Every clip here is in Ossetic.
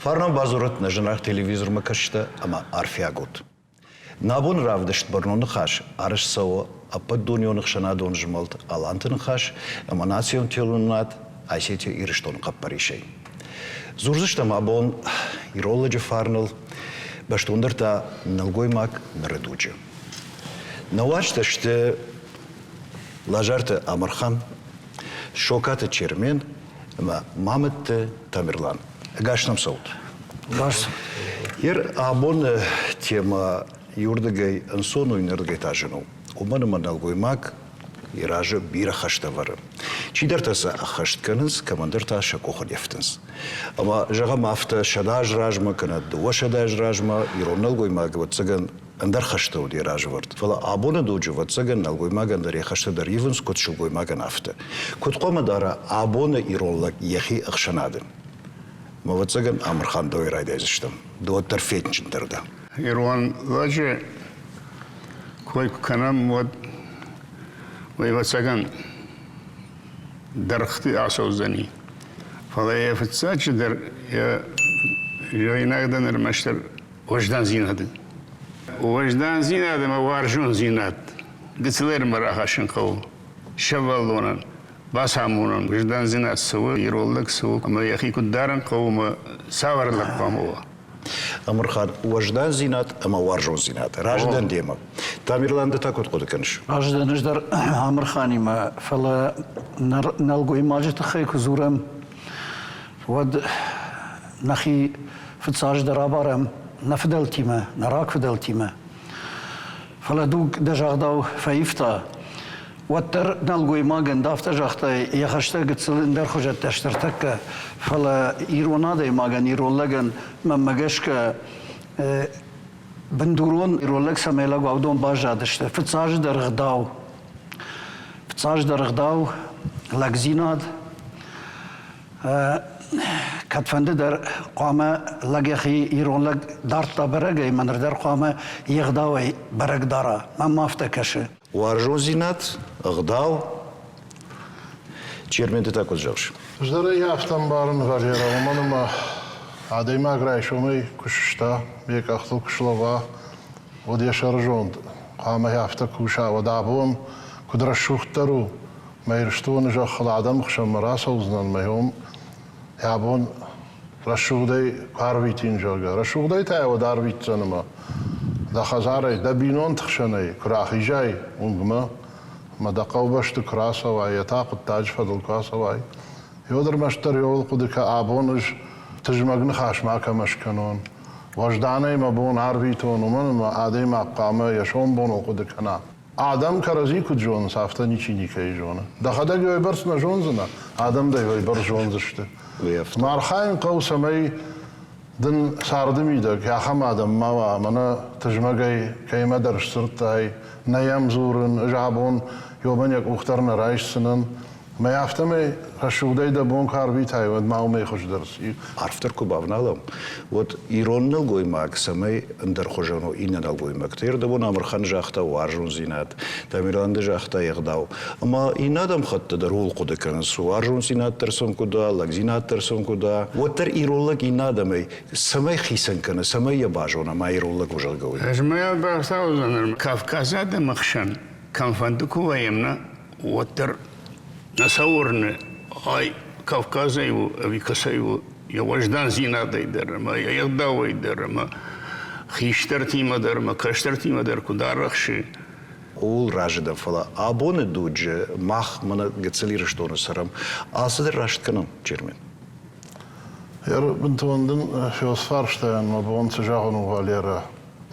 Фарнӕн бадзурӕт нӕ зынаргъ телевизормӕ кӕсджытӕ ӕмӕ арфиаг ут. Нӕ абоны равдыст бӕрнон ныхас арӕзт цӕуы ӕппӕтдунеон ӕхсӕнадон змӕлд Аланты ныхас ӕмӕ национ телеуынынад Осетия Ирыстоны хъӕппӕрисӕй. Дзурдзыстӕм абон ирон лӕджы фарныл, бӕстондӕр та нӕлгоймаг ныры дуджы. Нӕ уазджытӕ сты Лазарты Амырхан, Сокаты Чермен ӕмӕ Мамытты Тамерлан. Ӕгас нӕм цӕут. Бас. Ер абоны темӕ иуырдыгӕй ӕнцон у, иннӕрдыгӕй та зын у. Уымӕн ӕмӕ нӕлгоймаг йӕ разы бирӕ хӕстӕ ӕвӕры. Чидӕртӕ сӕ ӕххӕст кӕнынц, кӕмӕндӕр та сӕ къухы не фтынц. Ӕмӕ, зӕгъӕм, афтӕ 100 азы размӕ кӕнӕ 200 азы размӕ ирон нӕлгоймаг, ӕвӕццӕгӕн, ӕндӕр хӕстӕ уыд йӕ разӕвӕрд. Фӕлӕ абоны дуджы, ӕвӕццӕгӕн, нӕлгоймагӕн дӕр йӕ хӕстӕ дӕр ивынц, куыд сылгоймагӕн, афтӕ. Куыд хъуамӕ дара абоны ирон лӕг йӕхи ӕхсӕнады? Ӕмӕ, ӕвӕццӕгӕн, Амырхан дӕуӕй райдайдзыстӕм. Ды уӕддӕр фенджындӕр дӕ. Ирон лӕджы кой куы кӕнӕм, уӕд уый, ӕвӕццӕгӕн, дӕргъты ацӕудзӕни. Фӕлӕ йӕ фыццаджыдӕр йӕ зӕгъинаг дӕн ӕрмӕстдӕр уӕздандзинады. Уӕздандзинад ӕмӕ уарзондзинад гыццылӕй рахӕссын хъӕуы сывӕллонӕн, бацамонын, уӕздандзинад цы у, ирон лӕг цы у ӕмӕ йӕхи куыд дарын хъӕуы ӕмӕ цавӕр лӕг хъуамӕ уа. Амырхан, уӕздандзинад ӕмӕ уарзондзинад. Разы дӕн демӕ. Тамерлан, ды та куыд хъуыды кӕныс? Разы дӕн ӕз дӕр Амырханимӕ, фӕлӕ нӕлгоймаджы тыххӕй куы дзурӕм, уӕд нӕхи фыццаджыдӕр абарӕм нӕ фыдӕлтимӕ, нӕ рагфыдӕлтимӕ. Фӕлӕ дуг дӕ загъдау фӕивта. Уӕддӕр нӕлгоймагӕн дӕ афтӕ загътай, йӕ хӕстӕ гыццыл ӕндӕр хуызӕттӕ сты ӕртӕккӕ, фӕлӕ ирон адӕймагӕн, ирон лӕгӕн, мӕнмӕ гӕсгӕ, бындурон ирон лӕг цӕмӕй лӕг уа, уыдон баззадысты. Фыццаджыдӕр ӕгъдау. Фыццаджыдӕр ӕгъдау, лӕгдзинад, Кӕдфӕнды дӕр хъуамӕ лӕг йӕхи ирон лӕг дардта бӕрӕгӕй, мӕ ныр дӕр хъуамӕ йе гъдауӕй бӕрӕг дара. Мӕнмӕ афтӕ кӕсы. Уарзондзинад, ӕгъдау. Чермен, ды та куыд зӕгъыс? Ӕз дӕр ӕй афтӕ ӕмбарын, Валера, уымӕн ӕмӕ адӕймаг райсомӕй куы сыста, йӕ къӕхтыл куы слӕууа, уӕд йӕ сӕрызонд хъуамӕ афтӕ куса, уӕд абон куыд рӕсугъддӕр у, Мӕ Ирыстоны зӕххыл адӕмы хсӕнмӕ рацӕудзынӕн мӕ уым йӕ бон рӕсугъдӕй куы арвитин, зӕгъгӕ. Рӕсугъдӕй та йӕ уӕд арвитдзӕн ӕмӕ дӕ хӕдзарӕй, дӕ бинонты хсӕнӕй куы рахизай уынгмӕ ӕмӕ дӕ хъӕубӕсты куы рацӕуай, йе та хъуыддаджы фӕдыл куы ацӕуай, уӕд ӕрмӕстдӕр иуыл хъуыды кӕ, абон ӕз тызмӕг ныхас макӕмӕ скӕнон, уӕзданӕй мӕ бон арвитон, уымӕн ӕмӕ адӕймаг хъуамӕ йӕ сомбоныл хъуыды кӕна. Адӕм кӕрӕдзи куыд зонынц, афтӕ ничи никӕй зоны. Дӕхӕдӕг уӕйбӕрц нӕ зондзынӕ, адӕм дӕ уӕйбӕрц зондзысты. Ма архайын хъӕуы, цӕмӕй дын царды мидӕг ахӕм адӕм ма уа, мӕнӕ тызмӕгӕй кӕимӕдӕр сдзырдтай, нӕ йӕм дзурын, ӕз абон ёмӕн йӕ къух дӕр нӕ райсдзынӕн. Мӕ афтӕмӕй рӕсугъдӕй дӕ бон куы арвитай, уӕд ма уымӕй хуыздӕр цы Арфдӕр куы бавналӕм, уӕд ирон нӕлгоймаг цӕмӕй ӕндӕрхуызон у иннӕ нӕлгоймӕгтӕй. Ӕрдӕбон Амырхан загъта уарзондзинад, Тамерлан загъта ӕгъдау. Ӕмӕ иннӕ адӕмхӕттӕ дӕр ууыл хъуыды кӕнынц, уарзондзинад дӕр сын куыд уа, лӕгдзинад дӕр сын куыд уа. Уӕддӕр ирон лӕг иннӕ адӕмӕй цӕмӕй хицӕн кӕны, цӕмӕй йӕ базона, ма ирон лӕг у, зӕгъгӕ, уый. Ӕз ма бафтаудзӕн, Кавказы адӕмы хсӕн кӕмфӕнды куы вӕййӕм, нӕ, уӕддӕр нӕ сӕ уырны, ай Кавказӕй у ӕви кӕцӕй у, йӕ уӕздандзинадӕй дӕр ӕмӕ йӕ ӕгъдауӕй дӕр ӕмӕ хистӕртимӕ дӕр ӕмӕ кӕстӕртимӕ дӕр куыд арӕхсы. Ууыл разы дӕн, фӕлӕ абоны дуджы мах мӕнӕ гыццыл Ирыстоны цӕрӕм, алцыдӕр раст кӕнӕм, Чермен. Бынтон дын фӕсфарстайӕн мӕ бон цы зӕгъын у, Валерӕ?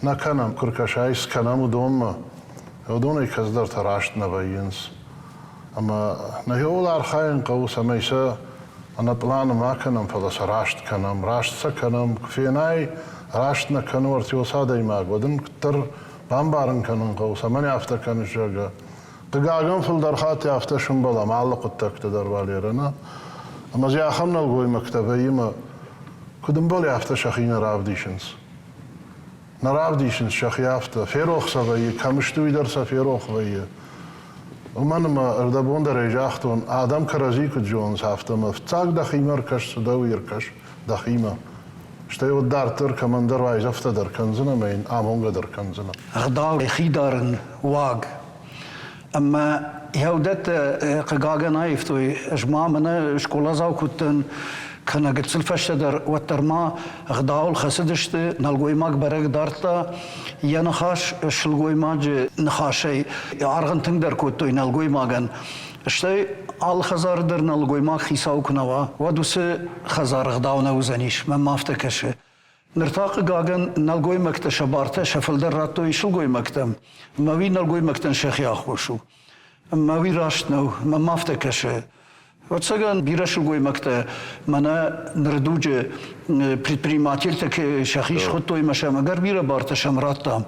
Нӕ кӕнӕм, куы ркӕсай, скӕнӕм уыдонмӕ. Уыдонӕй кӕцыдӕртӕ раст нӕ вӕййынц. Ӕмӕ нӕ иуыл архайын хъӕуы, цӕмӕй сӕ ӕнӕпъланы ма кӕнӕм, фӕлӕ сӕ раст кӕнӕм. Раст сӕ кӕнӕм. Куы фенай, раст нӕ кӕны ӕртиос адӕймаг, уӕд ын куыддӕр бамбарын кӕнын хъӕуы, цӕмӕн афтӕ кӕныс, зӕгъгӕ. Хъыгагӕн, фылдӕр хатт афтӕ сӕмбӕлӕм алы хъуыддӕгты дӕр, Валерӕ, нӕ? Ӕмӕ дзы ахӕм нӕлгоймӕгтӕ вӕййы ӕмӕ куыд ӕмбӕлы, афтӕ сӕхи нӕ равдисынц. Нӕ равдисынц сӕхи афтӕ. Ферох сӕ вӕййы, кӕм сты, уый дӕр сӕ ферох вӕййы. Уымӕн ӕмӕ ӕрдӕбон дӕр ӕй загътон, адӕм кӕрӕдзи куыд зонынц, афтӕ ӕмӕ фыццаг дӕхимӕ ӕркӕс, цы дӕ, уый ӕркӕс дӕхимӕ. Стӕй уӕд дарддӕр кӕмӕндӕр уайдзӕфтӕ дӕр кӕндзынӕ ӕмӕ йын амонгӕ дӕр кӕндзынӕ. Ӕгъдау хи дарын уаг. Ӕмӕ йӕ уыдӕттӕ хъыгагӕн аивтой. Ӕз ма мӕнӕ скъоладзау куы уыдтӕн, кӕнӕ гыццыл фӕстӕдӕр, уӕддӕр ма ӕгъдауыл хӕцыдысты, нӕлгоймаг бӕрӕг дардта йӕ ныхас сылгоймаджы ныхасӕй аргъ ын тынгдӕр кодтой нӕлгоймагӕн. Стӕй алы хӕдзары дӕр нӕлгоймаг хицау куы нӕ уа, уӕд уыцы хӕдзар ӕгъдау нӕ уыдзӕнис, мӕнмӕ афтӕ кӕсы. Ныр та, хъыгагӕн, нӕлгоймӕгтӕ сӕ бартӕ сӕ фылдӕр радтой сылгоймӕгтӕм, ӕмӕ уый нӕлгоймӕгтӕн сӕхи аххос у. Ӕмӕ уый раст нӕу, мӕнмӕ афтӕ кӕсы. Ӕвӕццӕгӕн, бирӕ сылгоймӕгтӕ мӕнӕ ныры дуджы предпринимательтӕ сӕхи схуыдтой ӕмӕ сӕм ӕгӕр бирӕ бартӕ сӕм радтам.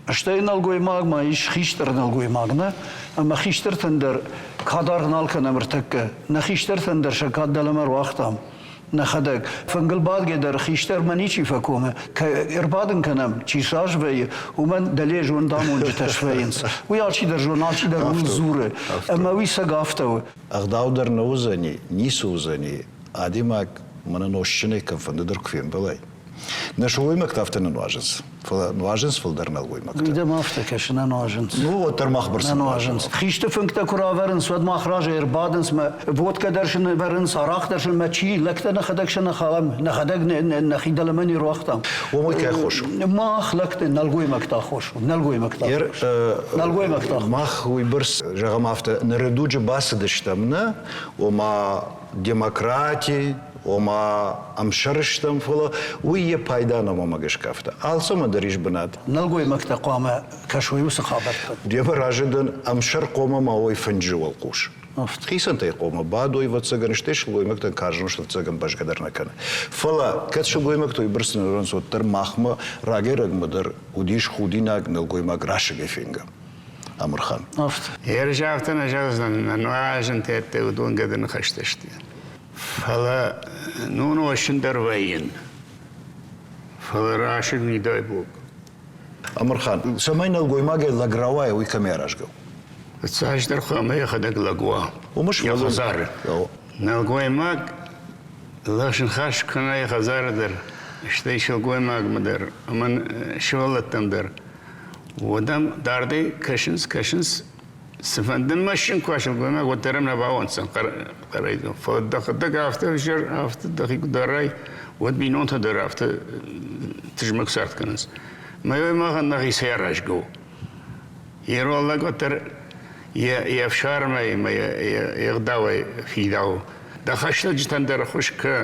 Стӕй нӕлгоймаг ма ис хистӕр нӕлгоймаг, нӕ? Ӕмӕ хистӕртӕн дӕр кад аргъ нал кӕнӕм ӕртӕккӕ. Нӕ хистӕртӕн дӕр сӕ кад дӕлӕмӕ руагътам. Нӕхӕдӕг фынгыл бадгӕ дӕр хистӕрмӕ ничи фӕкомы. Ӕрбадын кӕнӕм, чи сразы вӕййы, уымӕн дӕле зондамонджытӕ свӕййынц. Уый алчидӕр зоны, алчидӕр ууыл дзуры. Ӕмӕ уый цӕг афтӕ у. Ӕгъдау дӕр нӕ уыдзӕни, ницы уыдзӕни, адӕймаг мӕнӕ нозтджынӕй кӕмфӕнды дӕр куы фембӕлай. Нӕ сылгоймӕгтӕ афтӕ нӕ нуазынц, фӕлӕ нуазынц фылдӕр нӕлгоймӕгтӕ. Уый дӕм афтӕ кӕсы, нӕ нуазынц. Ну, уӕддӕр мах бӕрц нӕ нуазынц. Хисты фынгтӕ куы равӕрынц, уӕд мах разӕй ӕрбадынц, мӕ водкӕ дӕр сын ӕвӕрынц, арахъ дӕр сын, мӕ чи, лӕгтӕ нӕхӕдӕг сӕ нӕ халӕм, нӕхӕдӕг нӕхи дӕлӕмӕ не руагътам. Уымӕй кӕй аххос у? Мах лӕгты нӕлгоймӕгты аххос у, нӕлгоймӕгты аххос. Нӕлгоймӕгты аххос. Мах уыйбӕрц, зӕгъӕм афтӕ, ныры дуджы бацыдыстӕм, нӕ, ома демократи, ома ӕмсӕр стӕм, фӕлӕ уый йӕ пайда нӕмӕ гӕсгӕ афтӕ. Алцӕмӕ дӕр ис бынат. Нӕлгоймӕгтӕ хъуамӕ кӕсой уыцы хабӕрттӕ. Демӕ разы дӕн, ӕмсӕр хъуамӕ ма уой фынджы уӕлхъус. Хицӕнтӕй хъуамӕ бадой, ӕвӕццӕгӕн, стӕй сылгоймӕгтӕн карз нозт ӕвӕццӕгӕн бӕзгӕ дӕр нӕ кӕны. Фӕлӕ кӕд сылгоймӕгтӕ уыйбӕрц нӕ уырнынц, уӕддӕр махмӕ рагӕй-рӕгмӕ дӕр уыдис худинаг нӕлгоймаг расыгӕй фенгӕ. Амырхан. Ерысӕфтӕ нӕ зӕгъдзӕн, нӕ нуазынтӕ уыдон гӕды ныхӕстӕ сты. Фӕлӕ ну нозтджын дӕр вӕййын. Фӕлӕ расыг не дай бог. Амырхан, цӕмӕй нӕлгоймагӕй лӕг рауайа, уый кӕмӕй аразгӕ у? Цасдӕр хъуамӕ йӕхӕдӕг лӕг уа. Уымӕ Йӕ хӕдзары. Нӕлгоймаг лӕгсынхас кӕна йӕ хӕдзары дӕр, стӕй сылгоймагмӕ дӕр ӕмӕ сывӕллӕттӕм дӕр. Уӕд ӕм дардӕй кӕсынц, кӕсынц, Цыфӕнды мӕсчын куы уа сылгоймаг, уӕддӕр ӕм нӕ бауӕнддзӕн хъӕрӕй. Фӕлӕ дӕхӕдӕг афтӕ ӕвзӕр, афтӕ дӕхи куы дарай, уӕд бинонтӕ дӕр афтӕ тызмӕг цард кӕнынц. Мӕ уый махӕн нӕхицӕй аразгӕ у. Ирон лӕг уӕддӕр йе фсармӕй ӕмӕ йе гъдауӕй фидауы. Дӕ хӕстӕджытӕн дӕр ӕххуыс кӕ,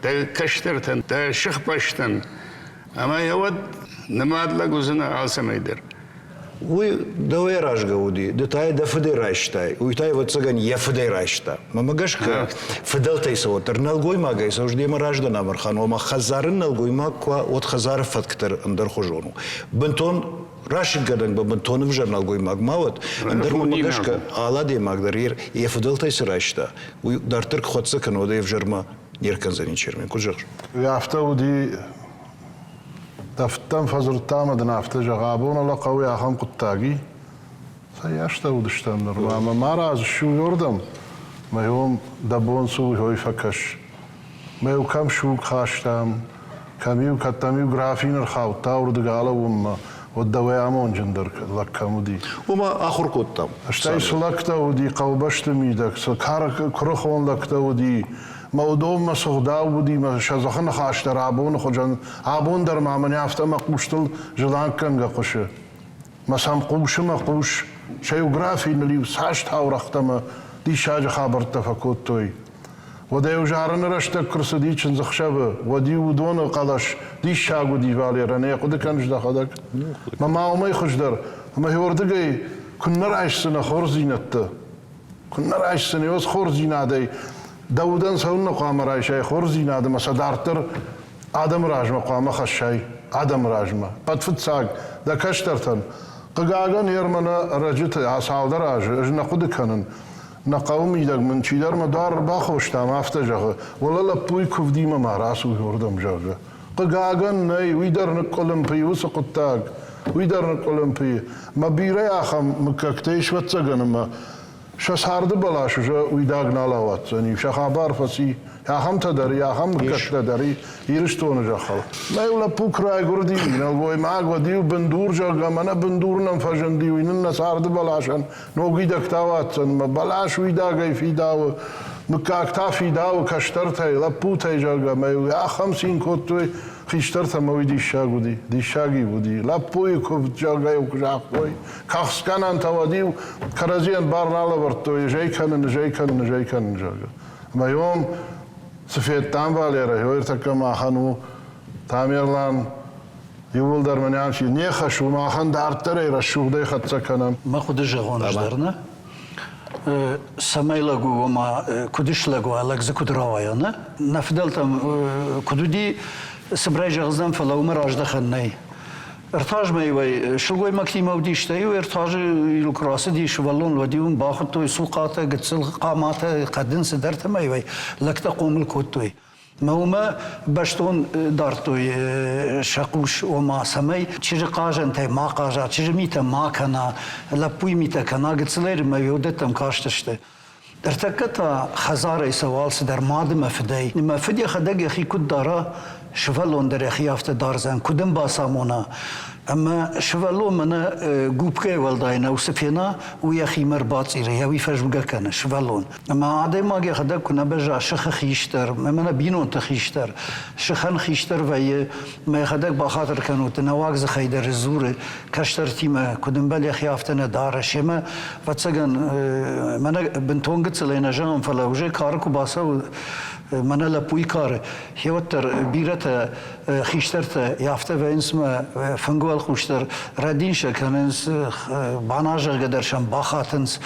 дӕ кӕстӕртӕн, дӕ сыхбӕстӕн. Ӕмӕ йӕ уӕд нымад лӕг уыдзынӕ алцӕмӕй дӕр. Уый дӕуӕй аразгӕ уыди, ды та йӕ дӕ фыдӕй райстай, уый та, ӕвӕццӕгӕн, йӕ фыдӕй райста. Мӕнмӕ гӕсгӕ, фыдӕлтӕй цӕуӕддӕр нӕлгоймагӕй цӕуыс демӕ раздӕн Амырхан, ома хӕдзары нӕлгоймаг куы уа, уӕд хӕдзары фӕтк дӕр ӕндӕрхуызон у. Бынтон расыггӕнӕг бынтон ӕвзӕр нӕлгоймаг ма уӕд, ӕндӕр мӕнмӕ гӕсгӕ, алы адӕймаг дӕр йӕ фыдӕлтӕй цы райста, уый дарддӕр куы хӕццӕ кӕна, уӕд ӕй ӕвзӕрмӕ не ркӕндзӕни Чермен. Куыд зӕгъыс? Афтӕ уыди Дӕфттӕм фӕдзырдта ӕмӕ дын афтӕ зӕгъ, абон ӕлӕ хъӕуы ахӕм хъуыддаг и. Цӕйӕстӕ уыдыстӕм нырма ӕмӕ марадз, ссу уырдӕм, мӕ уым дӕ бон цы у, уый фӕкӕс. Мӕ-иу кӕм суг хастам, кӕм-иу, кӕддӕм-иу графин ӕрхаудта уырдыг алӕууынмӕ, уӕд дӕуӕй амонджындӕр лӕг кӕм уыди. Уымӕ ахуыр кодтам. Стӕй цы лӕгтӕ уыди хъӕубӕсты мидӕг, цы куырыхон лӕгтӕ уыди, мӕ уыдонмӕ цы гъдау уыди, мӕ сӕ дзыхы ныхас дӕр абоны хуызӕн, абон дӕр ма мын афтӕ мӕ хъустыл зыланггӕнгӕ хъуысы. Мӕ сӕм хъусы мӕ хъус, сӕ географи ныл-иу цас таурӕгътӕ мӕ диссаджы хабӕрттӕ фӕкодтой. Уӕдӕ-иу зарыны рӕстӕг куы рцыди чындзыхсӕвы, уӕд-иу уыдоны хъӕлӕс диссаг уыди Валерӕ, нӕ хъуыды кӕныс дӕхӕдӕг? Мӕ ма уымӕй хуыздӕр, ӕмӕ уырдыгӕй куыннӕ райсдзынӕ хорздзинӕдтӕ? Куыннӕ райсдзынӕ уыцы хорздзинадӕй, дӕ удӕн цӕуылнӕ хъуамӕ райсай хорздзинад ӕмӕ сӕ дарддӕр адӕмы размӕ хъуамӕ хӕссай, адӕмы размӕ. Хъӕдфыццаг дӕ кӕстӕртӕн. Хъыгагӕн, Ерманы ӕрӕджыты цалдӕр азы ӕз нӕ хъуыды кӕнын, нӕ хъӕуы мидӕг мын чидӕр мӕ дуар ӕрбахоста ӕмӕ афтӕ зӕгъы, уӕлӕ лӕппуйы куывдимӕ ма рацу уырдӕм, зӕгъгӕ. Хъыгагӕн, нӕй, уый дӕр ныкъкъуылымпы и уыцы хъуыддаг, уый дӕр ныкъкъуылымпы и. Мӕ бирӕ ахӕм мыггӕгтӕ ис ӕвӕццӕгӕн ӕмӕ сӕ царды бӕлас уже уидаг нал ауадздзӕни, сӕ хабар фӕци. Ахӕмтӕ дӕр, ахӕм мыггӕгтӕ дӕр Ирыстоны зӕххыл. Мӕ иу лӕппу куы райгуырди, нӕлгоймаг, уӕд-иу бындур, зӕгъгӕ, мӕнӕ бындур нӕм фӕзынди, уый нын нӕ царды бӕласӕн ног уидӕгтӕ уадздзӕн, мӕ бӕлас уидагӕй фидауы, мыггаг та фидауы кӕстӕртӕй, лӕппутӕй, зӕгъгӕ, мӕ ахӕм цин кодтой хистӕртӕ мӕ уый диссаг уыди, диссаг-иу уыди. Лӕппуйы куывд, зӕгъгӕ-иу куы загътой, кӕхцгӕнӕнтӕ уӕд-иу кӕрӕдзийӕн бар нал ӕвӕрдтой, зӕй кӕнын, зӕй кӕнын, зӕй кӕнын, зӕгъгӕ. Ӕмӕ йом цы федтам Валерӕ, ӕртӕккӕ махӕн у Тамерлан, иууылдӕр мӕнӕн чи не хӕс у, махӕн дарддӕрӕй рӕсугъдӕй хӕццӕ кӕнӕм. Мӕ хъуыды зӕгъон ӕз дӕр нӕ. Цӕмӕй лӕг у, ома куыд слӕг уа, лӕг дзы куыд рауайа, нӕ? Нӕ фыдӕлтӕм куыд уыди, цыбырӕй зӕгъдзӕн, фӕлӕ уымӕ раздӕхӕн нӕй. Ӕртазмӕ-иу сылгоймӕгтимӕ уыди, стӕй-иу ӕртазы йыл куы рацыди сывӕллон, уӕд-иу ын бахуыдтой цухъатӕ, гыццыл хъаматӕ, хъӕдын цыдӕртӕ ма-иу лӕгтӕ хъомыл кодтой. Мӕ уымӕ бӕстон дардтой сӕ хъус, ома цӕмӕй чызджы хъазӕнтӕй ма хъаза, чызджы митӕ ма кӕна, лӕппуйы митӕ кӕна, гыццылӕй мӕ уыдӕттӕм кастысты. Ӕртӕккӕ та хӕдзарӕй цӕуы алцыдӕр мады мӕ фыдӕй. Мӕ фыд йӕхӕдӕг йӕхи куыд дара, сывӕллон дӕр йӕхи афтӕ дардзӕн, куыд ын бацамона. Ӕмӕ сывӕллон мӕнӕ губкӕйы уӕлдай нӕу, цы фена, уый йӕхимӕ ӕрбацъиры, йӕ уый фӕзмгӕ кӕны сывӕллон. Ӕмӕ адӕймаг йӕхӕдӕг куы нӕ бӕзза сыхы хистӕр, мӕнӕ бинонты хистӕр, сыхӕн хистӕр вӕййы, мӕ йӕхӕдӕг бахатыр кӕнут, нӕуӕг дзыхӕй дӕр дзуры, кӕстӕртимӕ куыд ӕмбӕлы, йӕхи афтӕ нӕ дары, семӕ, ӕвӕццӕгӕн, мӕнӕ бынтон гыццылӕй нӕ зӕгъын, фӕлӕ уже кары куы бацӕуы, мӕнӕ лӕппуйы кары, хеуӕддӕр бирӕтӕ хистӕртӕ афтӕ вӕййынц мӕ фынгы уӕлхъус дӕр рӕдин сӕ кӕнынц, баназӕгӕ дӕр сӕм бахатынц.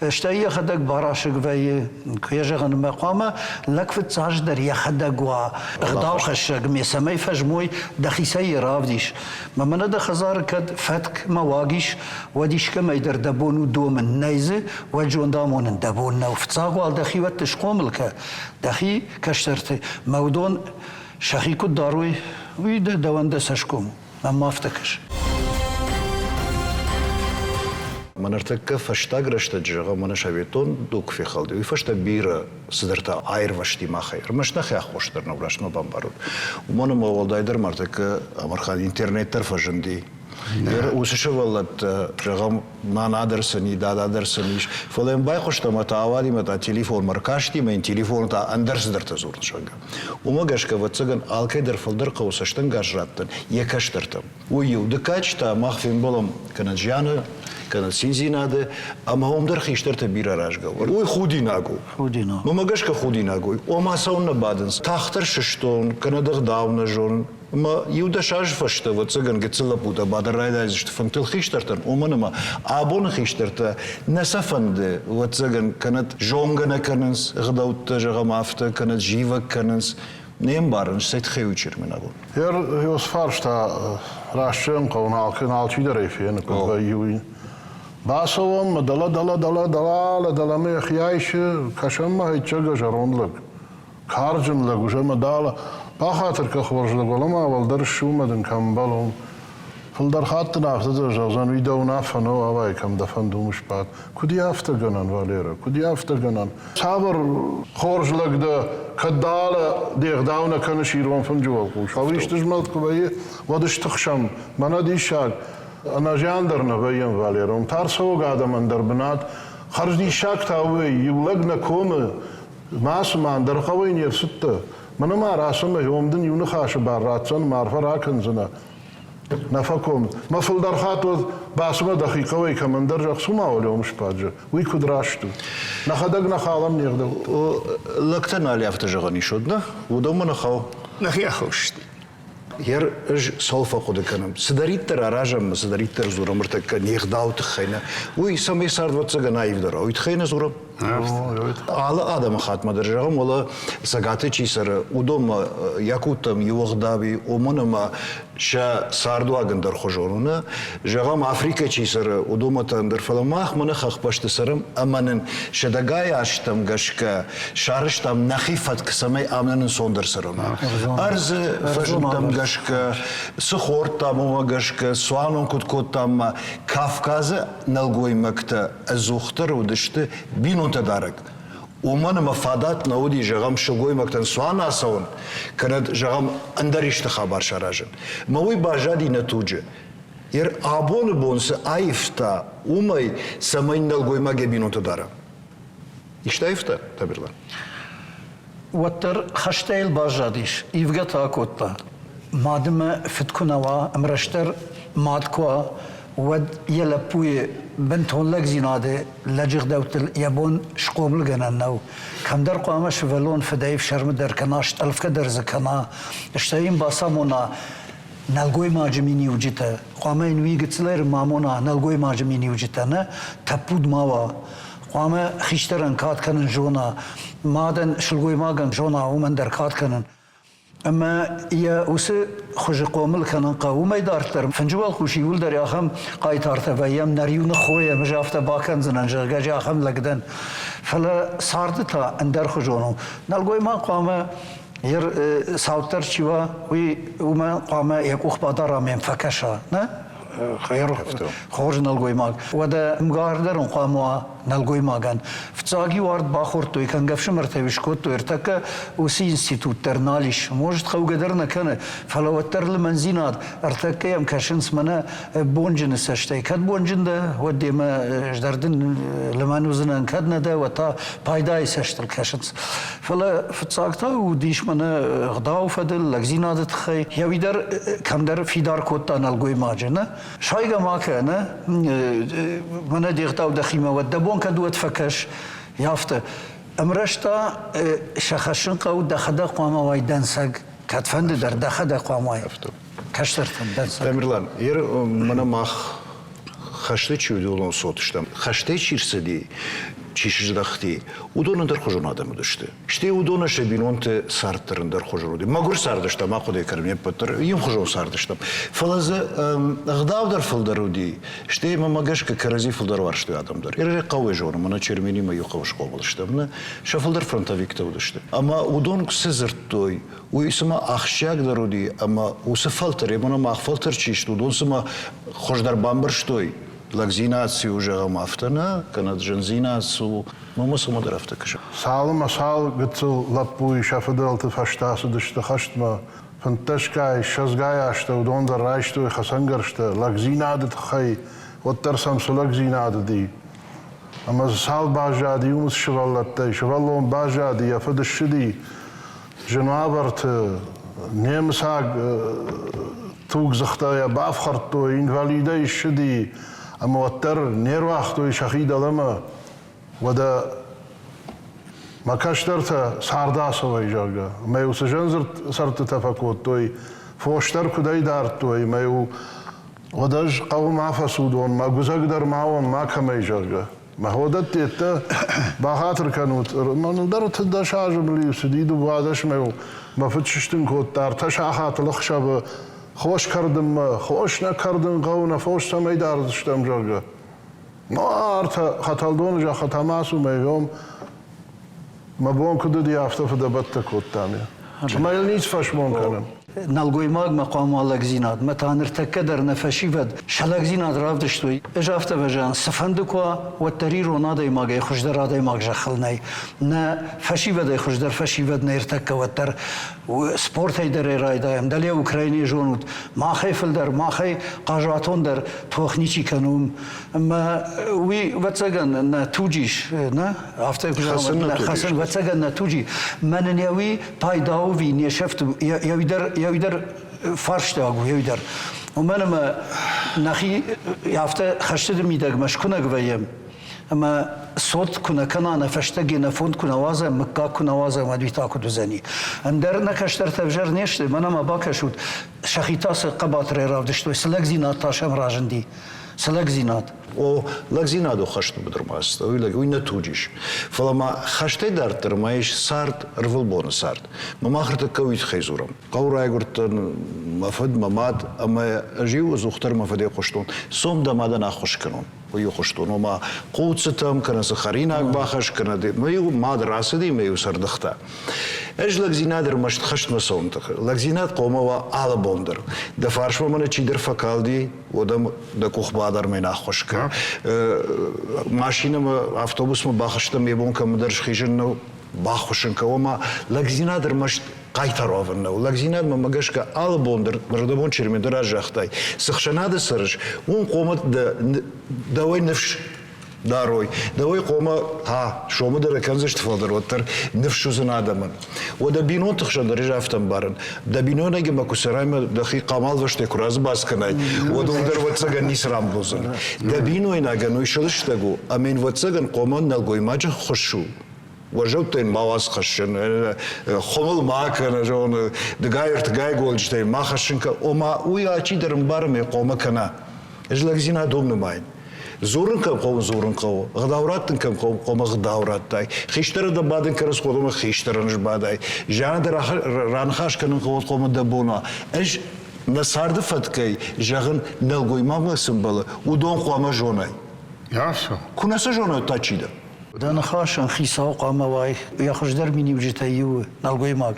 Стӕй йӕхӕдӕг барасыг вӕййы, куы йӕ зӕгъын, мӕ хъуамӕ лӕг фыццаджыдӕр йӕхӕдӕг уа ӕгъдаухӕссӕг, ме цӕмӕй фӕзмой, дӕхицӕй йӕ равдис. Мӕ мӕнӕ дӕ хӕдзары кӕд фӕтк мӕ уаг ис, уӕд искӕмӕй дӕр дӕ бон у домын, нӕй дзы, уӕд зонд амонын дӕ бон нӕу. Фыццаг уал дӕхиуӕтты схъомыл кӕ, дӕхи кӕстӕрты, мӕ уыдон сӕхи куыд дарой, уый дӕ дӕуӕн дӕ цӕсгом у. Мӕнмӕ афтӕ кӕсы. Мӕ ныртӕккӕ фӕстаг рӕстӕджы, зӕгъӕм, мӕнӕ советон дуг фехӕлди, уый фӕстӕ бирӕ цыдӕртӕ аирвӕзти махӕй. Ӕрмӕст нӕхи аххос дӕр нӕу, раст мӕ бамбарут. Уымӕн ӕмӕ уӕлдайдӕр ма ныртӕккӕ Амырхан интернет дӕр фӕзынди. Уыцы сывӕллӕттӕ, зӕгъӕм, нана дӕр сын и, дада дӕр сын ис, фӕлӕ йӕм байхъуыста ӕмӕ та ауади ӕмӕ та телефонмӕ ӕркасти ӕмӕ йын телефоны та ӕндӕр цыдӕртӕ дзурын, зӕгъгӕ. Уымӕ гӕсгӕ, ӕвӕццӕгӕн, алкӕй дӕр фылдӕр хъӕуы цӕстӕнгас раттын йӕ кӕстӕртӕм. Уый иу. Дыккаджы та мах фембӕлӕм кӕнӕ зианы, кӕнӕ циндзинады, ӕмӕ уым дӕр хистӕртӕ бирӕ рӕзгӕ у. Уый худинаг у. Худинаг. Уымӕ гӕсгӕ худинаг у. Ома цӕуыннӕ бадынц? Тагъддӕр сыстон, кӕнӕ де гъдау нӕ зонын. Ӕмӕ иу-дӕс азы фӕстӕ, ӕвӕццӕгӕн, гыццыл лӕппутӕ бадын райдайдзысты фынгтыл хистӕртӕн, уымӕн ӕмӕ абоны хистӕртӕ нӕ сӕ фӕнды, ӕвӕццӕгӕн, кӕнӕ зонгӕ нӕ кӕнынц ӕгъдӕуттӕ, зӕгъӕм, афтӕ, кӕнӕ зивӕг кӕнынц. Не мбарынц, цӕй тыххӕй у Чермен абон. Йӕ фарста раст зӕгъын хъӕуы, алчидӕр ӕй фены, куыд вӕййы, уый. Бацӕуӕм, дӕлӕ, дӕлӕ, дӕлӕ, дӕлӕ, дӕлӕмӕ йӕхи айсы, кӕсӕм ма ӕцӕг зӕронд лӕг. Карджын лӕг уже мӕ дӕлӕ бахатыр кӕ хорз лӕг, уӕлӕ-ма уӕлдӕр ссу мӕ дын кӕм ӕмбӕлон. Фылдӕр хатт дын афтӕ дӕр зӕгъдзӕн, уый дӕ уынаффӕ нӕу, авай, кӕм дӕ фӕнды, уым сбад. Куыд и афтӕ гӕнӕн, Валера, куыд и афтӕ гӕнӕн? Цавӕр хорз лӕг дӕ, кӕд дӕлӕ де гъдау нӕ кӕныс ирон фынджы уӕлхъус. Ау исты змӕлд куы вӕййы, уӕд стыхсӕм. Мӕнӕ диссаг, ӕнӕзиан дӕр нӕ вӕййӕм, Валера. Уым та ӕрцӕуӕг адӕмӕн дӕр бынат. Хӕрз диссаг та уый, иу лӕг нӕ комы, Ма цыма ӕндӕр хъӕуӕй не рцыдтӕ? Мӕнӕ ма рацӕмӕ, ом дын иу ныхасы бар ратдзӕн, мӕ арфӕ ракӕндзынӕ. Нӕ фӕком. Мӕ фылдӕр хатт уӕд бацымӕ дӕхи хъӕуӕй кӕмӕндӕр зӕгъ, цума уӕле сбаджы. Уый куыд раст у? Нӕхӕдӕг нӕ халӕм не гъдау. Лӕгтӕ нал афтӕ зӕгъӕн ис, уӕд нӕ? Уыдонмӕ нӕ хауы. Нӕхи аххос сты. Ер ӕз цӕуыл фӕхъуыды кӕнӕм, цыдӕриддӕр аразӕм, цыдӕриддӕр дзурӕм ӕртӕккӕ не гъдауы тыххӕй нӕ, уый цӕмӕй цардвӕццӕгӕн аивдӕр уый тыххӕй нӕ дзурӕм. Алы адӕмы хатмӕ дӕр зӕгъӕм, уӕлӕ Цӕгаты чи цӕры, уыдонмӕ якуттӕм иу ӕгъдау и, уымӕн ӕмӕ сӕ цардуаг ӕндӕрхуызон у, нӕ? Зӕгъӕм, Африкӕ чи цӕры, уыдонмӕ та ӕндӕр, фӕлӕ мах мӕнӕ хӕхбӕсты цӕрӕм ӕмӕ нын сӕдӕгай азтӕм гӕсгӕ сарӕзтам нӕхи фӕтк, цӕмӕй ам нын ӕнцондӕр цӕрӕм. Ӕрдзы фӕзындтӕм гӕсгӕ, цы хордтам, уымӕ гӕсгӕ, цуанон куыд кодтам, Кавказы нӕлгоймӕгтӕ ӕдзухдӕр уыдысты бинонтӕ дарӕг. Уымӕн ӕмӕ фадат нӕ уыди, зӕгъӕм, сылгоймӕгтӕн цуан ацӕуын, кӕнӕ, зӕгъӕм, ӕндӕр исты хабар саразын. Мӕ уый баззади нӕ туджы. Ер абоны бон цы аивта, уымӕй, цӕмӕй нӕлгоймаг йӕ бинонты дара. Исты аивта, Тамерлан? Уӕддӕр хӕстӕй йыл баззадис, ивгӕ та акодта. Мады мӕ фыд куы нӕ уа, ӕмрӕстдӕр мад куы уа, уӕд йӕ лӕппуйы бынтон лӕгдзинады лӕджы гъдӕуттыл йӕ бон схъомылгӕнӕн нӕу. Кӕмдӕр хъуамӕ сывӕллон фыдӕй ӕфсӕрмы дӕр кӕна, стъӕлфгӕ дӕр дзы кӕна, стӕй йын бацамона нӕлгоймаджы миниуджытӕ. Хъуамӕ йын уый гыццылӕй ма амона нӕлгоймаджы миниуджытӕ, нӕ тӕппуд ма уа. Хъуамӕ хистӕрӕн кад кӕнын зона, мадӕн, сылгоймагӕн зона уымӕн дӕр кад кӕнын. Ӕмӕ йӕ уыцы хуызы хъомыл кӕнын хъӕуы. Уымӕй дарддӕр фынджы уӕлхъус иууылдӕр ахӕм хъайтартӕ вӕййӕм, нӕ риу ныххойӕм, ӕз афтӕ бакӕндзынӕн, зӕгъгӕ, ӕз ахӕм лӕг дӕн. Фӕлӕ царды та ӕндӕрхуызон у. Нӕлгоймаг хъуамӕ йе цауддӕр чи уа, уый уымӕ хъуамӕ йӕ къух бадара ӕмӕ йӕм фӕкӕса. Нӕ? Хорз нӕлгоймаг. Уӕдӕ ӕмгар дӕр ын хъуамӕ уа нӕлгоймагӕн. Фыццаг-иу ард бахордтой, кӕнгӕ ӕфсымӕртӕ-иу скодтой, ӕртӕккӕ уыцы институт дӕр нал ис. Может, хъӕугӕ дӕр нӕ кӕны, фӕлӕ уӕддӕр лымӕндзинад ӕртӕккӕ йӕм кӕсынц мӕнӕ бонджыны цӕстӕй. Кӕд бонджын дӕ, уӕд демӕ ӕз дӕр дын лымӕн уыдзынӕн, кӕд нӕ дӕ, уӕд та пайдайы цӕстыл кӕсынц. Фӕлӕ фыццаг та уыдис мӕнӕ ӕгъдауы фӕдыл, лӕгдзинады тыххӕй. Йӕ уый дӕр кӕмдӕр фидар кодта нӕлгоймаджы, нӕ? Сайгӕ ма кӕ, нӕ? Мӕнӕ де гъдау дӕхимӕ уӕд, дӕ бон кӕд уӕд фӕкӕс. Афтӕ. Ӕмраст та сӕ хӕссын хъӕуы, дӕхӕдӕг хъуамӕ уай дӕнцӕг. Кӕдфӕнды дӕр дӕхӕдӕг хъуамӕ уай. Кӕстӕртӕн дӕнцӕг. Тамерлан, ер мӕнӕ мах хӕсты чи уыди, уыдон цот стӕм. Хӕстӕй чи рцыди, чи сыздӕхти, уыдон ӕндӕрхуызон адӕм уыдысты. Стӕй уыдоны сӕ бинонты цард дӕр ӕндӕрхуызон уыди. Мӕгуыр цардыстӕм, ахъуыды кӕнӕм не ппӕт дӕр, иухуызон цардыстӕм. Фӕлӕ дзы ӕгъдау дӕр фылдӕр уыди, стӕй мӕмӕ гӕсгӕ кӕрӕдзи фылдӕр уарзтой адӕм дӕр. Ирӕй хъӕуӕй зоны, мӕнӕ Черменимӕ иу хъӕуы схъомыл стӕм, нӕ? Сӕ фылдӕр фронтовиктӕ уыдысты. Ӕмӕ уыдон цы дзырдтой, уый цыма ахсджиагдӕр уыди ӕмӕ уыцы фӕлтӕр, ӕмӕ мах фӕлтӕр чи сты, уыдон цыма хуыздӕр бамбӕрстой, лӕгдзинад цы у, зӕгъӕм, афтӕ нӕ, кӕнӕ зындзинад цы у, мӕнмӕ цымӕдӕр афтӕ кӕсы. Цалынмӕ цал гыццыл лӕппуйы сӕ фыдӕлты фӕстӕ цыдысты хӕстмӕ, фынддӕсгай, ссӕдзгай азтӕ уыдон дӕр райстой хӕцӕнгӕрзтӕ лӕгдзинады тыххӕй, уӕддӕр сӕм цы лӕгдзинад уыди. Ӕмӕ дзы цал баззади уым сывӕллӕттӕй, сывӕллон баззади, йӕ фыд ссыди, Зын уавӕрты немыцаг тугдзыхтӕ йӕ бафхӕрдтой, инвалидӕй ссыди, ӕмӕ уӕддӕр не руагътой сӕхи дӕлӕмӕ. Уӕдӕ мӕ кӕстӕртӕ царды ацӕуой, зӕгъгӕ. Ӕмӕ-иу цы зындзырд цӕрдтытӕ фӕкодтой, фос дӕр куыдӕй дардтой, ӕмӕ-иу уӕд ӕз хъӕуы ма фӕцудон, мӕ гуыдзӕг дӕр ма уон макӕмӕй, зӕгъгӕ. Мӕ ходӕттӕ бахатыр кӕнут, мӕныл дӕр 13 азы мыл-иу цыди 12-мӕ мӕ фыд сыстын кодта ӕртӕ сахатыл ӕхсӕвы хос кӕрдынмӕ, хос нӕ кӕрдын хъӕуы, нӕ фос цӕмӕй дардзыстӕм, зӕгъгӕ. Ну, ӕртӕ хӕтӕлдоны зӕххытӕм ацу мӕ мӕ бон куыд уыди, афтӕ фыдӕбӕттӕ кодтам. Ӕмӕ йыл ницы фӕсмон кӕнын. Нӕлгоймагмӕ хъуамӕ лӕгдзинад, мӕ та ныртӕккӕ дӕр нӕ фӕсивӕд сӕ лӕгдзинад равдыстой. Ӕз афтӕ вӕзӕн, цыфӕнды куы уа, уӕддӕр ирон адӕймагӕй хуыздӕр адӕймаг зӕххыл нӕй. Нӕ фӕсивӕдӕй хуыздӕр фӕсивӕд нӕ ӕртӕккӕ уӕддӕр спортӕй дӕр ӕй райдайӕм. Дӕле Украинӕйы зонут, махӕй фылдӕр, махӕй хъазуатондӕр тох ничи кӕны уым. Ӕмӕ уый, ӕвӕццӕгӕн, нӕ туджы ис, нӕ? Афтӕ куы зӕгъӕм, хӕцын, ӕвӕццӕгӕн, нӕ туджы. Мӕнӕн йӕ уый пайда у ӕви не сӕфт, йӕ уый дӕр, йӕ уый дӕр фарстаг у, йӕ уый дӕр. Уымӕн ӕмӕ нӕхи афтӕ хӕстыты мидӕгмӕ скуынӕг вӕййӕм. Ӕмӕ цот куы нӕ кӕна, нӕ фӕстӕ генофонд куы нӕ уадзӕм, мыггаг куы нӕ уадзӕм, уӕд уый та куыд уыдзӕни? Ӕндӕр нӕ кӕстӕртӕ ӕвзӕр не сты, мӕнӕ ма бакӕсут, сӕхи та цы хъӕбатырӕй равдыстой, цы лӕгдзинад та сӕм разынди. Цы лӕгдзинад? О, лӕгдзинад у хӕсты быдырмӕ ацыд, уый, уый нӕ туджы ис. Фӕлӕ ма хӕстӕй дарддӕр ма ис цард, ӕрвылбоны цард. Мӕ мах ӕртӕккӕ уый тыххӕй дзурӕм. Хъӕуы райгуырдтӕн мӕ фыд, мӕ мад ӕмӕ ӕз-иу ӕдзухдӕр мӕ фыдӕй хъуыстон, цом дӕ мадӕн ӕххуыс кӕнон. Уый хъуыстон, ома хъуццытӕм, кӕнӕ цы хӕринаг бахӕс, кӕнӕ мӕ-иу мад рацыди, мӕ-иу сӕрдыгъта. Ӕз лӕгдзинад ӕрмӕст хӕстмӕ цӕуын тыхы. Лӕгдзинад хъуамӕ уа алы бон дӕр. Дӕ фарсмӕ мӕнӕ чидӕр фӕкалди, уӕд ӕм дӕ къух бадар мӕн ӕххуыс кӕн. Машинӕмӕ, автобусмӕ бахызтӕн, йӕ бон кӕмдӕр схизын нӕу, баххуыс ын кӕ, ома лӕгдзинад ӕрмӕст хъайтар уӕвын нӕу. Лӕгдзинадмӕ мӕ гӕсгӕ алы бон дӕр, рдӕбон Чермен дӕр разагътай, цы хсӕнады цӕрыс, уым хъомӕ дӕуӕй ныфс дарой. Дӕуӕй хъомӕ, ха, сомы дӕр кӕндзысты, фӕлӕ уӕддӕр ныфс уыдзӕн адӕмӕн. Уӕдӕ бинонты хсӕн дӕр ис афтӕ ӕмбарын. Дӕ бинойнагимӕ куы цӕрай ӕмӕ дӕхи хъамалвӕстӕй куы разыбадз кӕнай, уӕд уым дӕр ӕвӕццӕгӕн ницы рамбулдзӕн. Дӕ бинойнагӕн уый сылыстӕг у, ӕмӕ йын ӕвӕццӕгӕн хъомӕ нӕлгоймаджы ххуыс у. Уӕззӕуттӕ йын ма уадз хӕссын, хуымыл ма кӕны, зоны, дыгай-ӕртыгай голджытӕй ма хӕссын кӕ, ома уый алчидӕр ӕмбары ӕмӕ хъомӕ кӕна. Ӕз лӕгдзинад уым нымайын. Дзурын кӕм хъӕуы, дзурын хъӕуы. Ӕгъдау раттын кӕм хъӕуы, хъуамӕ ӕгъдау радтай. Хистӕры дӕ бадын кӕныс, хъуамӕ хистӕрӕн сбадай. Зианы дӕ раныхас кӕнын хъӕуы, хъуамӕ дӕ бон уа. Ӕз нӕ царды фӕткӕй, зӕгъын, нӕлгоймагмӕ цы мбӕлы, уыдон хъуамӕ зонай. Куы нӕ сӕ зонай, та чи дӕ? Дӕ ныхасӕн хицау хъуамӕ уай. Йӕ хуыздӕр миниуджытӕй иу нӕлгоймаг.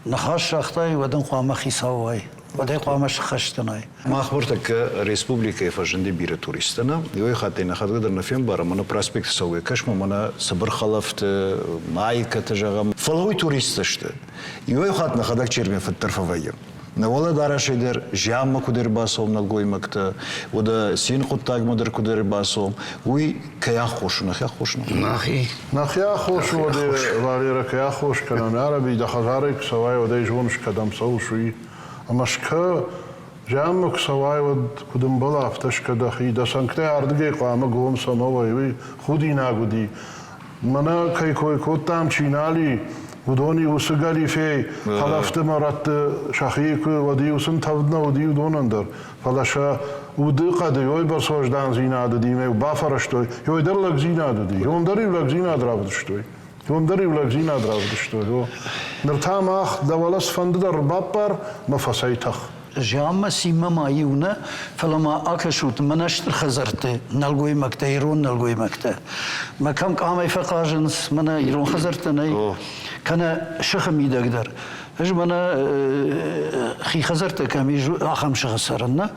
Ныхас загътай, уӕд ын хъуамӕ хицау уай. Уӕд ӕй хъуамӕ сыххӕст кӕнай. Мах ныртӕккӕ республикӕйы фӕзынди бирӕ туристтӕ нӕ. Иуӕй хаттӕй нӕхӕдӕг дӕр нӕ фембарӕм, мӕнӕ проспекты цӕугӕ кӕсмӕ, мӕнӕ цыбыр хӕлӕфты, майкӕты зӕгъӕм. Фӕлӕ уый туристтӕ сты. Иуӕй хатт нӕхӕдӕг чермен фыддӕр фӕвӕййӕм. Нӕ уӕлӕдарӕсӕй дӕр зианмӕ куыд ӕрбацӕуӕм нӕлгоймӕгтӕ, уӕдӕ цин хъуыддагмӕ дӕр куыд ӕрбацӕуӕм, уый кӕй аххос у, нӕхи аххос у? Нӕхи. Нӕхи аххос у, уӕдӕ Валерӕ кӕй аххос кӕнӕм, арӕби дӕ хӕдзарӕй куы цӕуай, уӕд ӕй зоныс, кӕдӕм цӕуыс, уый. Ӕмӕ скӕ, зианмӕ куы цӕуай, уӕд куыд ӕмбӕлы, афтӕ скӕ дӕхи. Дӕ цӕнгтӕ ардыгӕй хъуамӕ гом цӕмӕ уой, уый худинаг уыди. Мӕнӕ кӕй кой кодтам, чи нал и, уыдон-иу уыцы галифей хӕлӕфты мӕрӕтты сӕхи куы, уӕд-иу сын тӕвд нӕ уыди уыдонӕн дӕр. Фӕлӕ сӕ уды хъӕды уыйбӕрц уӕздандзинад уыди, ӕмӕ-иу бафӕрӕзтой, ой дӕр лӕгдзинад уыди, уым дӕр-иу лӕгдзинад равдыстой. Уым дӕр-иу лӕгдзинад равдыстой. О. Ныр та мах дӕ уӕлӕ цыфӕнды дӕр ӕрбаппар мӕ фӕцӕйтӕх. Зианмӕ цинмӕ ма иу нӕ, фӕлӕ ма акӕсут мӕнӕ стыр хӕдзӕртты нӕлгоймӕгтӕ, ирон нӕлгоймӕгтӕ. Мӕ кӕм къамӕй фӕхъазынц, мӕнӕ ирон хӕдзӕрттӕ нӕй, кӕнӕ сыхы мидӕг дӕр. Ӕз мӕнӕ хи хӕдзӕрттӕ кӕм ис, ахӕм сыхы цӕрын, нӕ?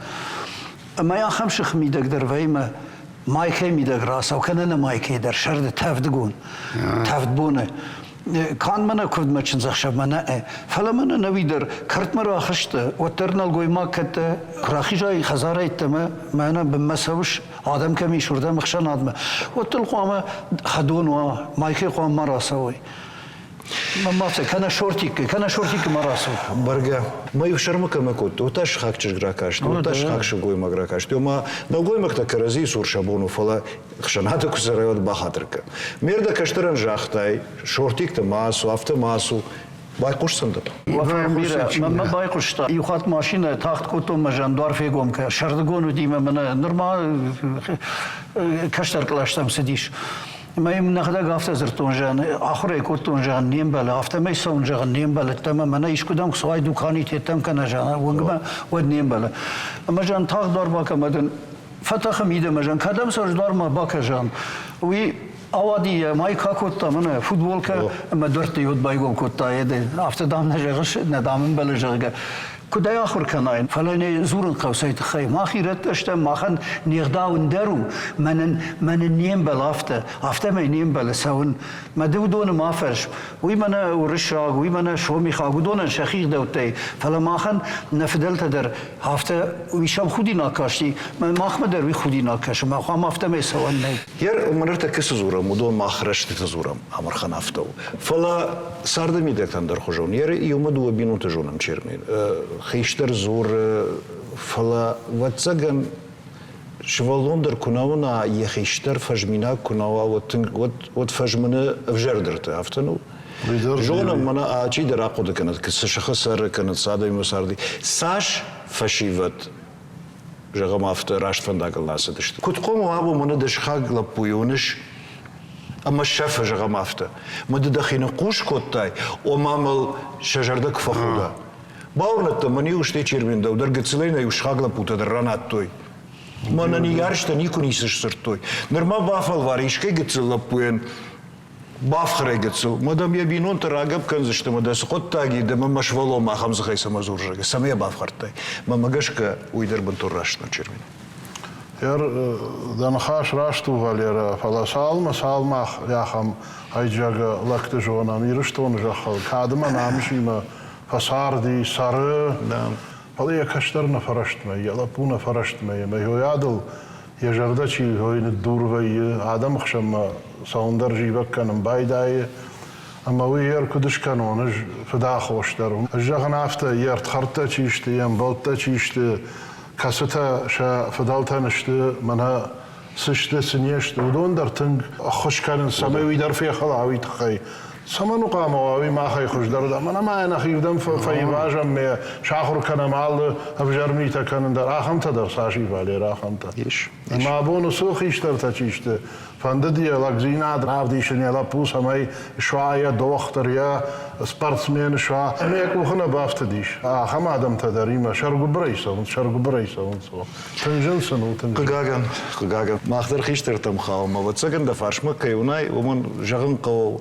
Ӕмӕ ахӕм сыхы мидӕг дӕр вӕййы мӕ майкӕй мидӕг рацӕу, кӕнӕ нӕ майкӕй дӕр сӕрды тӕвдыгон, тӕвд боны. Канд мӕнӕ куывдмӕ чындзӕхсӕвмӕ нӕ, фӕлӕ мӕнӕ нӕуи дӕр кӕртмӕ рахызтӕ, уӕддӕр нӕлгоймаг кӕддӕ куы рахизай хӕдзарӕй ӕддӕмӕ, мӕнӕ бынмӕ цӕуыс, адӕм кӕм ис, уырдӕм ӕхсӕнадмӕ, уӕд дыл хъуамӕ хӕдон уа, майкӕй хъуамӕ ма рацӕуай. Маца, кӕнӕ шортикы, кӕнӕ шортикы ма рацу. Бӕргӕ, мӕ иу сӕрмӕ кӕмӕ кодта, уыд та сыхаг чызг ракаст, уыд та сыхаг сылгоймаг ракаст. Ома, нӕлгоймӕгтӕ кӕрӕдзийы цур сӕ бон у, фӕлӕ хсӕнады куы цӕрай, уӕд бахатыр кӕн. Ме рдӕ кӕстӕрӕн загътай, шортикты ма ацу, афтӕ ма ацу. Байхъусдзӕн дӕ? Бирӕ, мӕнмӕ байхъуыста. Иу хатт машинӕ тагъд кодтон мӕ зӕндуар фегом кӕ. Сӕрдыгон уыди мӕ мӕнӕ нырма кӕстӕр кълӕстӕм цыдис. Ӕмӕ йын нӕхӕдӕг афтӕ дзырдтон, зӕгъын, ахуыр ӕй кодтон, зӕгъын, не мбӕлы, афтӕмӕй цӕуын, зӕгъын, не мбӕлы, ӕмӕ мӕнӕ искуыдӕм куы цӕуай дукани тедтӕм кӕнӕ, зӕгъын, уынгмӕ, уӕд не мбӕлы. Ӕмӕ, зӕгъын, тагъд дуар бакӕ ӕмӕ дын фӕтӕхы мидӕмӕ, зӕгъын, кӕдӕм цӕуыс, дуар ма бакӕ, зӕгъын. Уый ауади йӕ майка кодта мӕнӕ футболкӕ ӕмӕ дуӕртты йод байгом кодта, афтӕ дам нӕ зӕгъыс, нӕ дам ӕмбӕлы, зӕгъгӕ. Куыд ӕй ахуыр кӕнай, фӕлӕ нӕ дзурын хъӕуы цӕй тыххӕй. Мах ирӕттӕ стӕм, махӕн не гъдау ӕндӕр у, мӕнӕн, мӕнӕн не мбӕлы афтӕ, афтӕмӕй не мбӕлы цӕуын. Мӕ ды уыдоны ма фӕрс. Уый мӕнӕ уырыссаг, уый мӕнӕ сомихаг, уыдонӕн сӕхи гъдӕуттӕй. Фӕлӕ махӕн нӕ фыдӕлтӕ дӕр афтӕ уый сӕм худинаг касти, махмӕ дӕр уый худинаг кӕсы, мӕ хъуамӕ афтӕмӕй цӕуӕн нӕй. Йер ныртӕккӕ цы дзурӕм, уыдон мах рӕстыты дзурӕм, Амырхан афтӕ у. Фӕлӕ царды мидӕг ӕндӕрхуызон. Йер иумӕ дыууӕ бинонты зонӕм Чермен. Хистӕр дзуры, фӕлӕ, ӕвӕццӕгӕн, сывӕллон дӕр куы нӕ уына, йӕ хистӕр фӕзминаг куы нӕ уа, уӕд тынг, уӕд, уӕд фӕзмыны ӕвзӕрдӕрты, афтӕ нӕу? Зонӕм, мӕнӕ алчидӕр ахъуыды кӕнӕд, цы сыхы цӕры, кӕнӕ цы адӕмимӕ царди. Цас фӕсивӕд зӕгъӕм, афтӕ раст фӕндагыл нӕ ацыдысты. Куыд хъом абон мӕнӕ дӕ сыхаг лӕппуйы уыныс ӕмӕ сӕфы, зӕгъӕм, афтӕ. Мӕ ды дӕхи ныхъхъус кодтай, ома мыл сӕ зӕрдӕ куы фӕхуда. Бауырныдта мӕн-иу стӕй Чермен дӕу дӕр гыццылӕй нӕ иу сыхаг лӕппутӕ дӕр ранадтой. Мӕнӕ ныййарджытӕ никуы ницы сдзырдтой. Нырма бафӕлвар искӕй гыццыл лӕппуйӕн бафхӕрай гыццыл, мӕ дӕм йӕ бинонтӕ рагӕпп кӕндзысты ӕмӕ дӕ цы хъуыддаг и, ды мӕ мӕ сывӕллонмӕ ахӕм дзыхӕй цӕмӕ дзурыс, зӕгъгӕ, цӕмӕ йӕ бафхӕрдтай? Мӕнмӕ гӕсгӕ, уый дӕр бынтон раст нӕу, Чермен. Дӕ ныхас раст у, Валерӕ, фӕлӕ цалынмӕ цалынмӕ ахӕм хайджагы лӕгты зонӕм Ирыстоны зӕххыл, кадымӕ намысимӕ фӕцарди, цӕры, фӕлӕ йӕ кӕстӕр нӕ фӕрӕстмӕ, йӕ лӕппу нӕ фӕрӕстмӕ, ӕмӕ йой адыл йӕ зӕрдӕ чи ныддур вӕййы, адӕмы хсӕнмӕ цӕуын дӕр зивӕг кӕнын байдайы. Ӕмӕ уый ӕркуыд скӕнон ӕз фыдахос дӕр. Ӕз зӕгъын афтӕ, йе рдхӕрдтӕ чи сты, йе мбӕлттӕ чи сты, кӕцытӕ сӕ фыдӕлтӕн сты, мӕнӕ цы сты, цы не сты, уыдон дӕр тынг ӕххуыс кӕнынц, цӕмӕй уый дӕр фехӕла, уый тыххӕй. Цӕмӕн у хъуамӕ уа уый махӕй хуыздӕр? Мӕнӕ ма нӕхирдӕм фӕивазӕм, ме сахуыр кӕнӕм алы ӕвзӕр митӕ кӕнын дӕр. Ахӕмтӕ дӕр цас и, Валер, ахӕмтӕ. Ис. Ӕмӕ абон уыцы хистӕртӕ чи сты, фӕндыд йӕ лӕгдзинад равдисын йӕ лӕппу, цӕмӕй суа йӕ дохтыр, йӕ спортсмен суа. Ӕмӕ йӕ къухы нӕ бафтыдис. Ахӕм адӕмтӕ дӕр имӕ сӕргуыбырӕй цӕуынц, сӕргуыбырӕй цӕуынц. Тынг зын сын у, тынг. Хъыгагӕн, хъыгагӕн, мах дӕр хистӕртӕм хауӕм. Ӕвӕццӕгӕн дӕ фарсмӕ кӕй уынай, уымӕн зӕгъын хъӕуы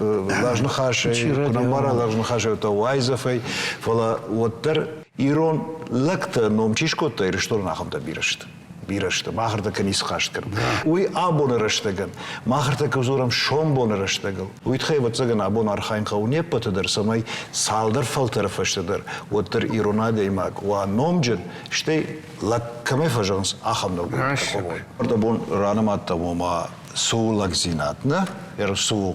лӕгъз ныхасӕй, куы нӕ мбара лӕгъз ныхасӕй, то уайдзӕфӕй, фӕлӕ уӕддӕр ирон лӕгтӕ ном чи скодта, Ирыстонӕн ахӕмтӕ бирӕ сты. Бирӕ сты. Мах ӕртӕккӕ ницы хъаст кӕнӕм. Уый абоны рӕстӕгӕн, мах ӕртӕккӕ дзурӕм сомбоны рӕстӕгыл. Уый тыххӕй, ӕвӕццӕгӕн, абон архайын хъӕуы не ппӕты дӕр, цӕмӕй цалдӕр фӕлтӕры фӕстӕ дӕр уӕддӕр ирон адӕймаг уа номджын, стӕй лӕг кӕмӕй фӕзӕгъынц, ахӕм нӕлгоймӕгтӕ уой. Ӕрдӕбон ранымадтам, ома, цы у лӕгдзинад, нӕ? Цы у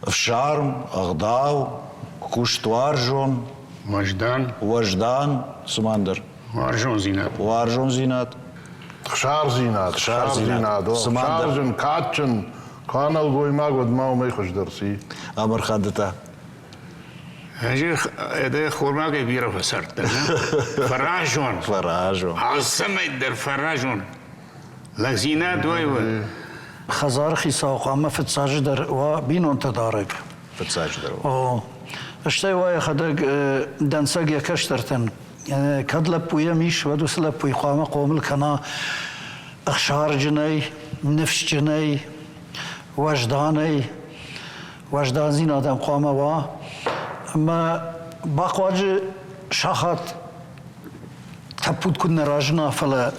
ӕфсарм, ӕгъдау, куыстуарзон, Уӕздан. Уӕздан, цыма ӕндӕр. Уарзондзинад. Уарзондзинад. Хсардзинад. Хсардзинад. Хсарджын, кадджын. Куы нӕлгоймаг, уӕд ма уымӕй хуыздӕр ци. Амырханты та. Ӕз хормагӕй бирӕ фӕцардтӕн. Фӕразон. Фӕразон. Алцӕмӕй дӕр фӕразон. Лӕгдзинад уой. Хӕдзары хицау хъуамӕ фыццаджыдӕр уа бинонтӕ дарӕг. Фыццаджыдӕр уа. О. Стӕй уа йӕхӕдӕг дӕнцӕг йӕ кӕстӕртӕн. Кӕд лӕппу йӕм ис, уӕд уыцы лӕппуйы хъуамӕ хъомыл кӕна ӕхсарджынӕй, ныфсджынӕй, уӕзданӕй. Уӕздандзинад ӕм хъуамӕ уа. Ӕмӕ бахъуаджы сахат тӕппуд куыд нӕ разына, фӕлӕ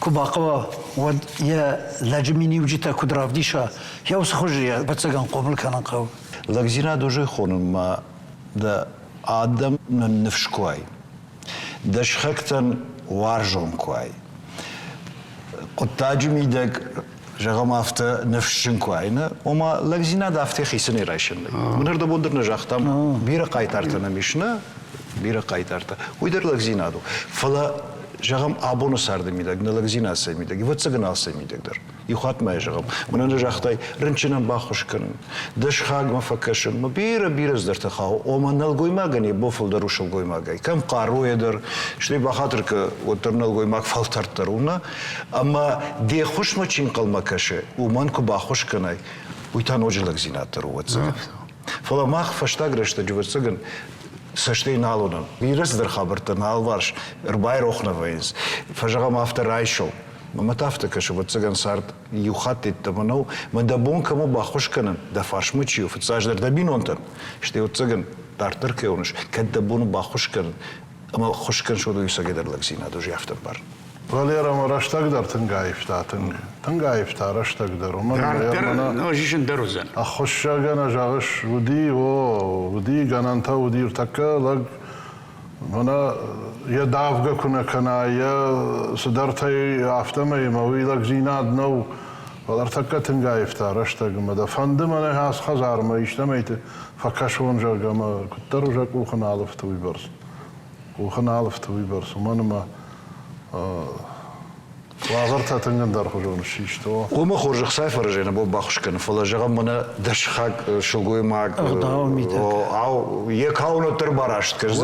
куы бахъӕуа, уӕд йӕ лӕджы миниуджытӕ куыд равдиса, йӕ уыцы хуызы йӕ ӕвӕццӕгӕн хъомыл кӕнын хъӕуы. Лӕгдзинад уже хонынмӕ дӕ адӕм ныфс куы уай, дӕ сыхӕгтӕн уарзон куы уай, хъуыддаджы мидӕг, зӕгъӕм, афтӕ ныфсджын куы уай, нӕ, ома лӕгдзинад афтӕ хицӕнӕй райсӕн нӕй. Мын ӕрдӕбон дӕр нӕ загътам, бирӕ хъайтартӕ нӕм ис, нӕ, бирӕ хъайтартӕ. Уый дӕр лӕгдзинад у. Фӕлӕ, зӕгъӕм, абоны царды мидӕг, нӕ лӕгдзинад цӕй мидӕг, ӕвӕццӕгӕн алцӕй мидӕг дӕр. Иу хатт ма йӕ зӕгъӕм, мӕнӕн нӕ загътай, рынчынӕн баххуыс кӕнын, дӕ сыхагмӕ фӕкӕсын, мӕ бирӕ-бирӕ цыдӕртӕ хауы. Ома нӕлгоймагӕн йӕ бон фылдӕр у сылгоймагӕй. Кӕм хъаруйӕ дӕр, стӕй бахатыр кӕ, уӕддӕр нӕлгоймаг фӕлтӕрддӕр у, нӕ? Ӕмӕ де ххуысмӕ чи нхъӕлмӕ кӕсы, уымӕн куы баххуыс кӕнай, уый та ноджы лӕгдзинад дӕр у, ӕвӕццӕгӕн. Фӕлӕ мах фӕстаг рӕстӕджы, ӕвӕццӕгӕн, цӕстӕй нал уынӕм. Бирӕ цыдӕр хабӕрттӕ нӕ алыварс ӕрбайрох нӕ вӕййынц. Фӕзӕгъӕм афтӕ райсом. Мӕ та афтӕ кӕсы, ӕвӕццӕгӕн, цард иу хатт йеддӕмӕ нӕу. Мӕ дӕ бон кӕм у баххуыс кӕнын, дӕ фарсмӕ чи у, фыццаджыдӕр дӕ бинонтӕн, стӕй, ӕвӕццӕгӕн, дарддӕр кӕй уыныс, кӕд дӕ бон у баххуыс кӕнын, ӕмӕ ӕххуыс кӕнын суыд ӕцӕгӕйдӕр лӕгдзинад, уый афтӕ ӕмбарын. Валера мӕ рӕстӕг дӕр тынг аивта, тынг. Тынг аивта рӕстӕг дӕр. Уымӕн Дарддӕр ноджы зындӕр уыдзӕн. Ӕххуыссӕгӕн, зӕгъыс, уыди, о, уыди, гӕнӕнтӕ уыди. Ӕртӕккӕ лӕг мӕнӕ йӕ давгӕ куы нӕ кӕна, йӕ цыдӕртӕй афтӕмӕй ӕмӕ уый лӕгдзинад нӕу. Фӕлӕ ӕртӕккӕ тынг аивта рӕстӕг ӕмӕ дӕ фӕнды мӕнӕ ацы хӕдзармӕ истӕмӕйты фӕкӕсон, зӕгъгӕ, ӕмӕ куыддӕр уже къухы нал ӕфты уыйбӕрц. Къухы нал ӕфты уыйбӕрц, уымӕн ӕмӕ уавӕртӕ тынг ӕндӕрхуызон ссисты. Уымӕ хорз ӕхцайы фӕрӕзӕй нӕ бон баххуыс кӕны, фӕлӕ зӕгъӕм, мӕнӕ дӕ сыхаг сылгоймаг ау, йӕ кауын уӕддӕр бараст кӕн. Ӕз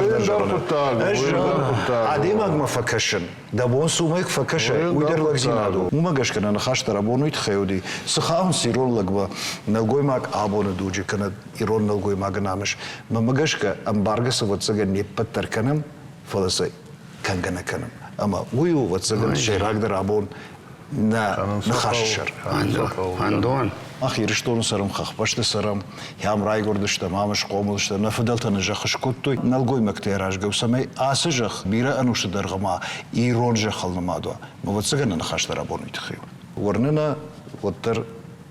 адӕймагмӕ фӕкӕсын, дӕ бон цы уымӕй куы фӕкӕсай, уый дӕр лӕгдзинад у. Уымӕ гӕсгӕ нӕ ныхас дӕр абон уый тыххӕй уыди, цы хауынц ирон лӕгмӕ нӕлгоймаг абоны дуджы кӕнӕ ирон нӕлгоймагы намыс. Мӕнмӕ гӕсгӕ, ӕмбаргӕ цы ӕвӕццӕгӕн не ппӕт дӕр кӕнӕм, фӕлӕ сӕ кӕнгӕ нӕ кӕнӕм. Ӕмӕ уый у, ӕвӕццӕгӕн, сӕйрагдӕр абон нӕ ныхасы сӕр. Фӕндон. Мах Ирыстоны цӕрӕм, хӕхбӕсты цӕрӕм, ам райгуырдыстӕм, ам схъомыл стӕм, нӕ фыдӕлтӕ нӕ зӕхх скодтой нӕлгоймӕгтӕй аразгӕ, цӕмӕй ацы зӕхх бирӕ ӕнусты дӕргъы ма ирон зӕххыл нымад уа. Ӕвӕццӕгӕн, нӕ ныхас дӕр абон уый тыххӕй у. Уырны нӕ, уӕддӕр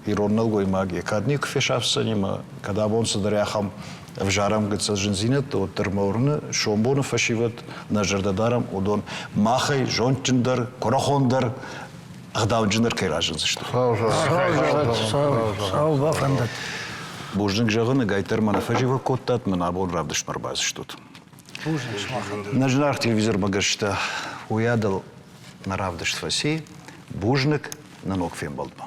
ирон нӕлгоймаг йӕ кад никуы фесафдзӕни ӕмӕ кӕд абон цыдӕр ахӕм ӕвзарӕм гыццыл зындзинӕдтӕ, уӕддӕр мӕ уырны, сомбоны фӕсивӕд нӕ зӕрдӕ дарӕм, уыдон махӕй зондджындӕр, куырыхондӕр, ӕгъдауджындӕр кӕй разындзысты. Сау бафӕндӕд. Бузныг зӕгъын, ӕгайтдӕр мӕ нӕ фӕзивӕг кодтат, мӕн абон равдыстмӕ ӕрбацыдыстут. Бузныг сымахӕн. Нӕ зынаргъ телевизормӕ гӕсгӕ уыйадыл нӕ равдыст фӕци. Бузныг нӕ ног фембӕлдмӕ.